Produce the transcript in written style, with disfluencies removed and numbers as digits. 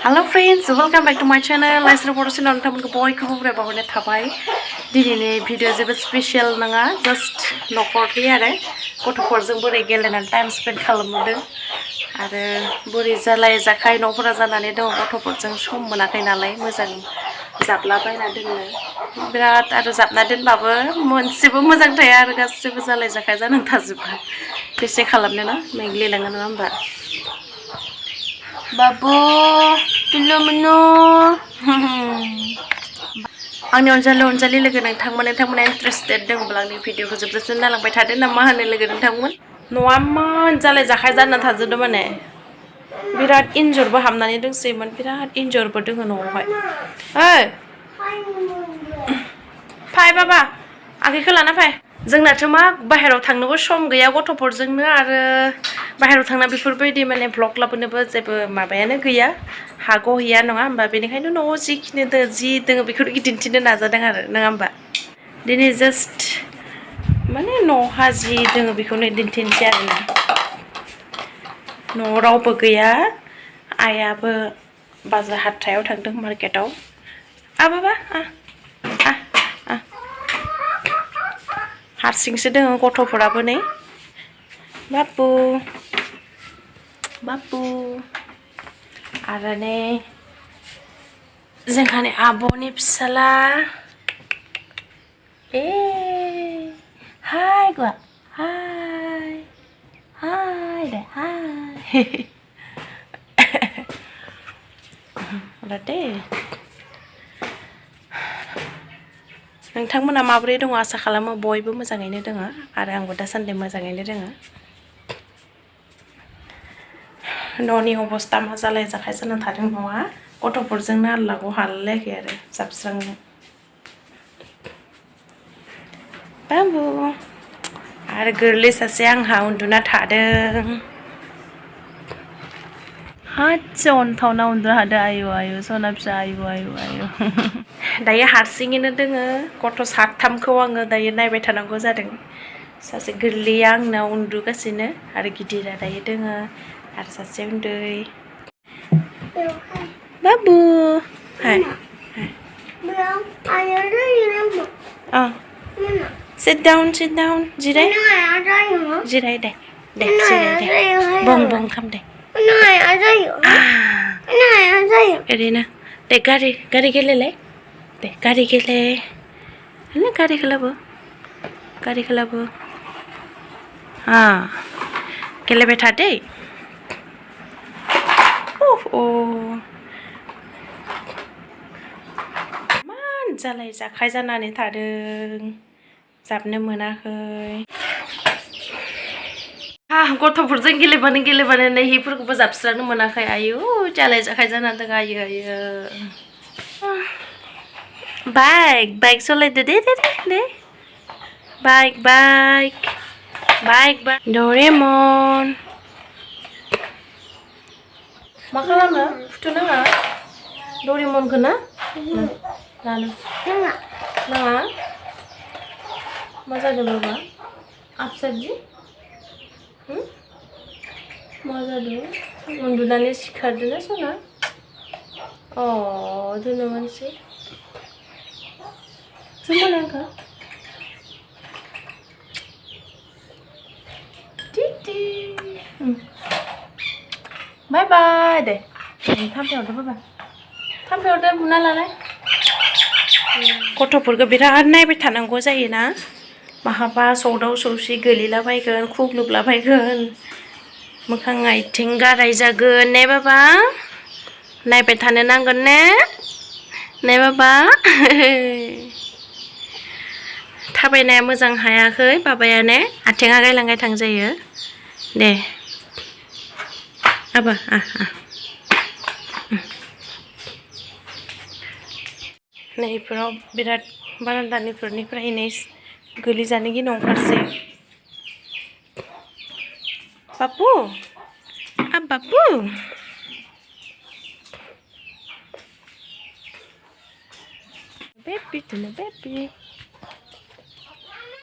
Hello friends, welcome back to my channel. Let's report to nonton boy cover about it. Thabai. Dini video is a special nanga. Just no for here. Go to Korzum Bwrwi and time spent kalamudeng. Ada Bwrwi zalai zakai no pura zanane dong. Go to Korzum shom monakai nalai. Muzang zapla baina dengna. Berat ada zapna den baba. Monsibu muzang thaya. Gasibu zalai zakai zanang tazuba. Pise kalamne na. Megli langan namba. Babu, tulu menu. Angni onjali logo nोंथांमोन interested दंब्ला आंनि भिडिअखौ जोबजासिम नायलांबाय थादो ना मा होनो लोगो नोंथांमोन नङामोन जालाय जाखाय जाना थाजोबदो माने बिराद इन्जरबो हाबनानै दंसैमोन बिराद इन्जरबो दङ न'आवहाय ओइ फाय बाबा आगैखौ लाना फाय जोंनाथ' मा बाहेराव थांनोबो सम गैया गथ'फोरजोंनो आरो बाहेराव थांना बेफोरबायदि माने ब्लग लाबोनोबो जेबो माबायानो गैया हाग'हैया नङा होमबा बेनिखायनो न'आव जिखिनि जि दङ बेखौ दिन्थिनो नाजादों आरो नङा होमबा दिनै जास्ट माने न'हा जि दङ बेखौनो दिन्थिनोसै आरोना न'आव रावबो गैया आइयाबो बाजार हाथायाव थांदों मार्केटाव बाबा हारसिंसो दङ गथ'फोराबो नै बाबु बाबु आरो नै जोंहानि आब'नि फिसाला हाय गवा हाय दे हाय दे नोंथांमोना माबोरै दङ आसा खालामो बयबो मोजाङैनो दङ आरो आंबो दासान्दि मोजाङैनो दङ न'नि अबस्था मा जालाय जाखाय जाना थादों न'आ गथ'फोरजोंनो आल्लाखौ हालायाखै आरो जाबस्रांनो बाबु आरो गोरलै सासे आंहा उन्दुना थादों हाथसे अनथावना उन्दुना थादों आयु सना फिसा आयु दायो हारसिङैनो दोङो गथ' साथामखौ आङो दायो नायबाय थानांगौ जादों सासे गोरलैया आंनाव उन्दुगासिनो आरो गिदिरा दायो दोङो आरो सासे उन्दै बाबु हाय sit down जिराय जिराय दे बं खाम दे ओरैनो दे गारि गेलेलाय दे गारि गेले गारिखौ लाबो गेलेबाय था दै मान जालाय जाखाय जानानै थादों जाबनो मोनाखै गथ'फोरजों गेलेबानो नै हिफोरखौबो जाबस्रांनो मोनाखै आयु जालाय जाखाय जाना दं आयु बाइक सालायदो दे बाइक डरेमन मा खालामनो फुथुनाङा डरेमनखौ ना लानो नाङा मा जादों बाबा आपसेट जि मा जादों उन्दुनानै सिखारदों ना सना दोनो मानसि cuma nangka titi bye bye deh थाम्फैयाव दा बुना लालाय गथ'फोरखौ बिराद नायबाय थानांगौ जायोना माहाबा सौदाव सौसि गोलैलाबायगोन खुग्लुबलाबायगोन मोखां आथिं गाराय जागोन ने बाबा नायबाय थानो नांगोन ने बाबा थाबायनाया मोजां हायाखै बाबाया ने आथिङा गायलां जायो दे आबा नैफोराव बिराद बारान्दानिफोरनिफ्राय नै गोलैजानो गिनो ओंखारसै बाबु बेबि